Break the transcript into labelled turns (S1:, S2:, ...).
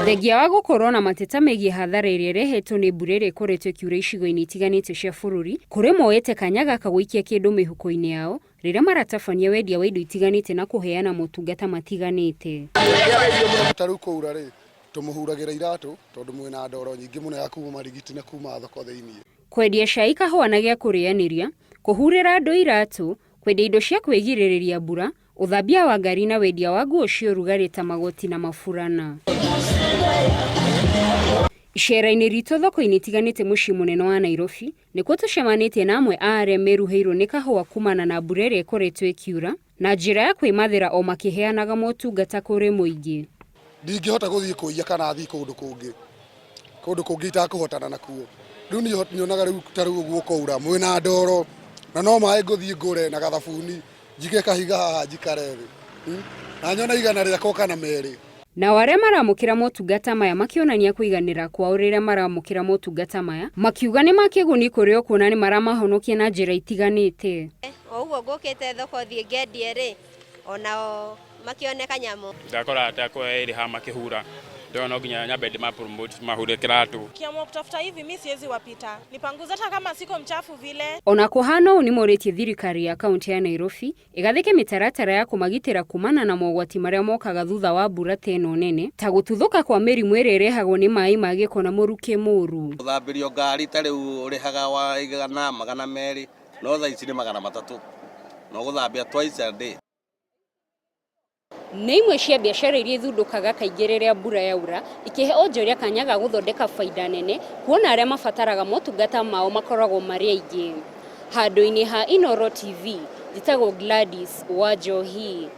S1: Thengia wa gũkorwo na mateta megiĩ hathara ĩrĩa ĩrehetwo nĩ mbura ĩrĩa ĩkoretwo ĩkiura icigo-inĩ itiganĩte cia bũrũri, kũrĩ moete kanya gaka gũikia kĩndũ mĩhuko-inĩ yao rĩrĩa maratabania wendia wa indo itiganĩte na kũheana motungata matiganĩte.
S2: Ta rĩu kwaura rĩ, tũmũhuragĩra iratũ tondũ mwĩna ndoro nyingĩ mũno ya kuma marigiti na kuma thoko thĩiniĩ.
S1: Kwendia cai, kahũa na gĩa kũrĩanĩria, kũhurĩra andũ iratũ, kwendia indo cia kwĩgirĩrĩria mbura, ũthambia wa ngari na wendia wa nguo cia ũrugarĩ ta magoti na maburana. Icera-inĩ ritũ thoko-inĩ itiganĩte mũciĩ mũnene wa Nairobi, nĩkuo tũcemanĩtie na amwe a arĩa meruhĩirwo nĩ kahũa kumana na mbura ĩrĩa ĩkoretwo ĩkiura, na njĩra ya kwĩmathĩra o makĩheanaga motungata kũrĩ mũingĩ.
S2: Ndingĩhota gũthiĩ kũiya kana thiĩ kũndũ kũngĩ, kũndũ kũngĩ itakũhotana nakuo. Rĩu niĩ nyonaga rĩu ta rĩu ũguo kwaura mwĩna ndoro na no maĩ ngũthiĩ ngũre na gathabuni njige kahiga haha njikare thĩ na nyone igana rĩakwa kana merĩ.
S1: Nao arĩa maramũkĩra motungata maya makĩonania kũiganĩra kwao rĩrĩa maramũkĩra motungata maya, makiuga nĩ ma kĩguni kũrĩ o kuona nĩ maramahonokia na njĩra itiganĩte.
S3: O ũguo ngũkĩte thoko thiĩ ngendie rĩ, onao makĩone kanyamũ.
S4: Ndakora atakwa ĩrĩ haha makĩhura, ndĩrona no nginya nyambe ndĩma promote mahure kĩratũ.
S5: Kiamua kutafuta hivi mi siwezi wapita, nipanguze hata kama siko mchafu vile.
S1: Ona kũhana ũũ nĩmorĩtie thirikari ya kaũntĩ ya Nairobi ĩgathĩke mĩtaratara ya kũmagitĩra kumana na mogwati marĩa mokaga thutha wa mbura ta ĩno nene ta gũtuthũka kwa mĩrimũ ĩrĩa ĩrehagwo nĩ maĩ ma gĩko na mũrukĩ mũru.
S6: Gũthambĩrio ngari ta rĩu ũrĩhaga wa igana 200 no thaa ici nĩ 300 na ũgũthambia twice a day.
S1: Nĩ imwe cia biacara iria ithundũkaga kaingĩ rĩrĩa mbura yaura, ikĩhe onjoria kanya ga gũthondeka baida nene, kuona arĩa mabataraga motungata mao makoragwo marĩ aingĩ. Handũ-inĩ ha Inooro TV, njĩtagwo Gladys Wanjohi.